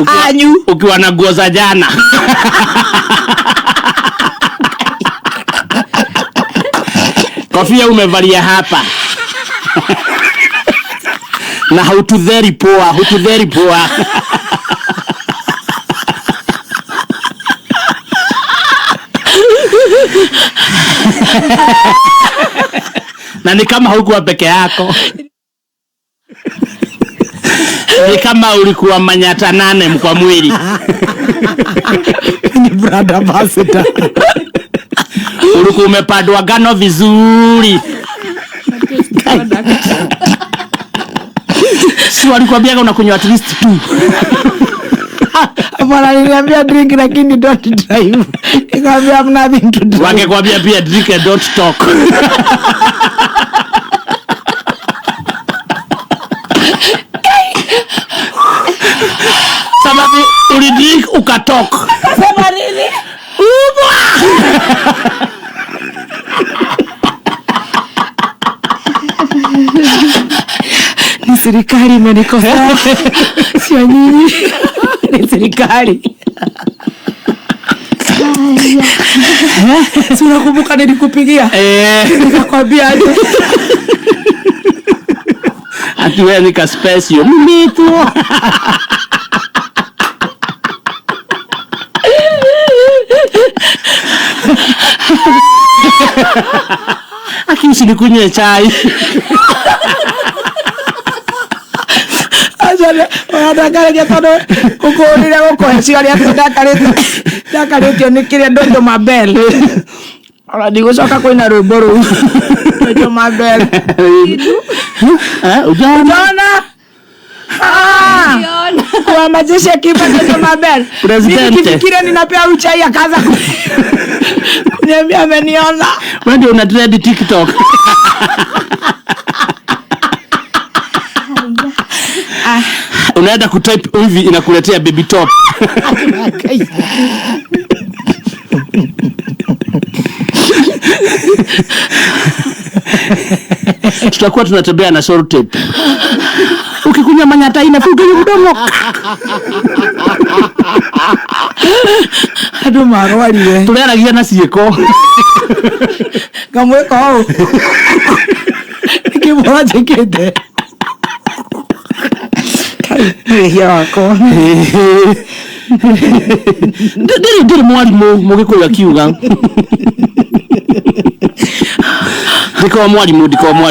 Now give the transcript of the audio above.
Anyu. Ukiwa na nguo za jana. Kofia umevalia hapa. Na haututheri poa, hututheri poa. Na ni kama hukuwa peke yako. Ni kama ulikuwa manyata nane kwa mwili. Ni brand ambassador. Ulikuwa umepandwa ngano vizuri. Si walikuambiaga unakunywa at least two. Bwana aliniambia drink lakini don't drive. Nikamwambia I'm nothing to drive. Wangekwambia pia drink and don't talk. Sababu ulidrink ukatalk. Sema nini? Ni serikali imenikosea. Sio nyinyi. Ni serikali. Si unakumbuka nilikupigia? Eh, Nikakwambia aje? Ati wewe ni ka special. Mimi tu. Aki usinikunywe chai. Aca wandakarĩria tondũ gũkũrĩra gũkũhe ciaria atĩ ndakarĩtio nĩ kĩrĩa Doto Mabel. Ona ndigũcoka kũina rwĩmbo rũu. Doto Mabel. Eh, ujaona? Unaona? Ah! Kwa majeshi akipa Doto Mabel. Presidente. Mimi nikifikiria ninapea uchai akaanza kuniambia ameniona. Wewe ndio una trend TikTok. Unaenda kutype hivi inakuletea baby top. Tutakuwa tunatembea na short tape. Ukikunywa manyata inafunga mdomo. Andũ marwarire. Tureragia na ciĩko. Ngamwĩka ũũ. Nĩkĩmũra njĩkĩte. Kai, wĩhia wakwa. Ndirĩ mwarimũ mũgĩkũyũ akiuga. Ndikorwo mwarimũ, ndikorwo mwarimũ.